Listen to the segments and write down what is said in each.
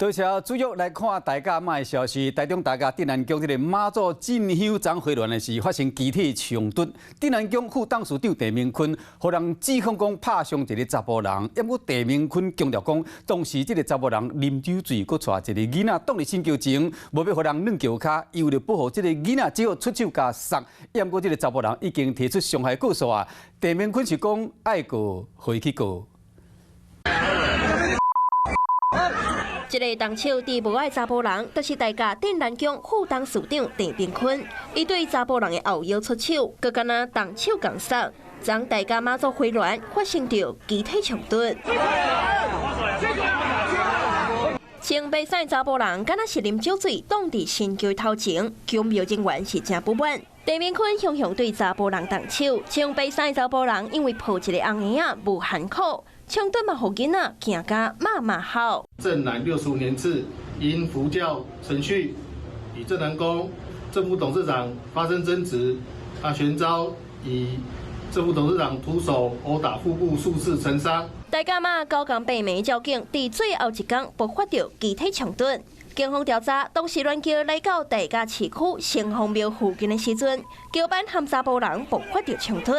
多謝主要來看大甲媽的消息。台中大甲鎮瀾宮這個媽祖進香昨回鑾的時發生肢體衝突。鎮瀾宮副董事長鄭明坤，予人指控講拍傷一个查埔人。毋過鄭明坤強調講，當時這个查埔人啉酒醉，閣帶一个囡仔擋佇神轎前，無欲予人軟轎跤，伊為著保護這个囡仔，只好出手共捒。毋過這个查埔人已經提出傷害告訴啊。鄭明坤是講愛告會去告。這个動手佇無愛查埔人，就是大甲鎮瀾宮副董事長鄭明坤。伊對查埔人的後腰出手，閣敢若動手共捒，昨大甲媽祖回鑾發生著肢體衝突。穿白衫查埔人，敢若是啉酒醉，擋佇神轎頭前，宮廟人員是誠不滿。鄭明坤雄雄對查埔人動手，穿白衫查埔人因為抱一个紅嬰仔無限苦。衝突嘛，予囡仔驚甲媽媽哭。鄭男65年次，因佛教程序與鎮瀾宮正副董事長發生爭執，他旋遭以正副董事長徒手毆打腹部數次成傷。大甲媽九仝八暝醮警，佇最後一工爆發著肢體衝突。警方調查，當時鑾轎來到大甲市區城隍廟附近的時陣，轎班和查埔人爆發著衝突。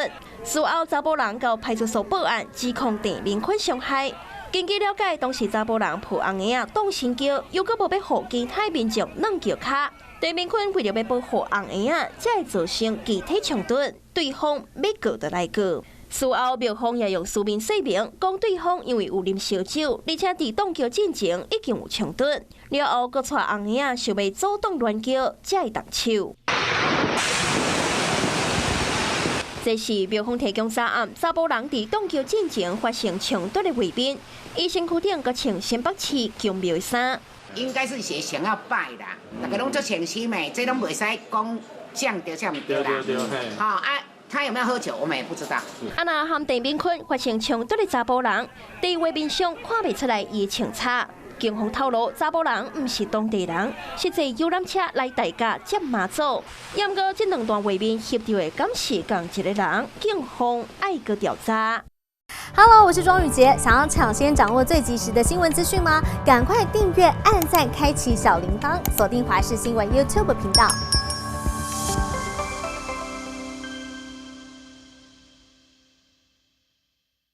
事後查埔人到派出所報案，指控鄭明坤傷害。根據了解，當時查埔人抱紅嬰仔擋神轎，又閣無欲予其他民眾軟轎跤。鄭明坤為著欲保護紅嬰仔，才會造成肢體衝突，對方欲告就來告。事後廟方也用書面說明，講對方因為有啉燒酒，而且佇擋轎進前已經有衝突，了後閣帶紅嬰仔想欲阻擋鑾轎，才會動手。這是廟方提供昨暗查埔人佇擋轎進前發生衝突的畫面，伊身軀頂閣穿新北市宮廟的衫。應該是寫想要拜啦，大家攏足誠心的，這攏袂使講啥對啥毋對啦。好啊。他有沒有喝酒，我們也不知道。啊，若和鄭明坤發生衝突的查埔人，佇畫面上看袂出來伊穿插。警方透露，查埔人毋是當地人，是坐遊覽車來大甲接媽祖。毋過這兩段畫面翕著的，敢是仝一个人？警方愛閣調查。 Hello，我是莊宇傑，想要搶先掌握最及時的新聞資訊嗎？趕快訂閱、按讚、開啟小鈴鐺，鎖定華視新聞 YouTube 頻道。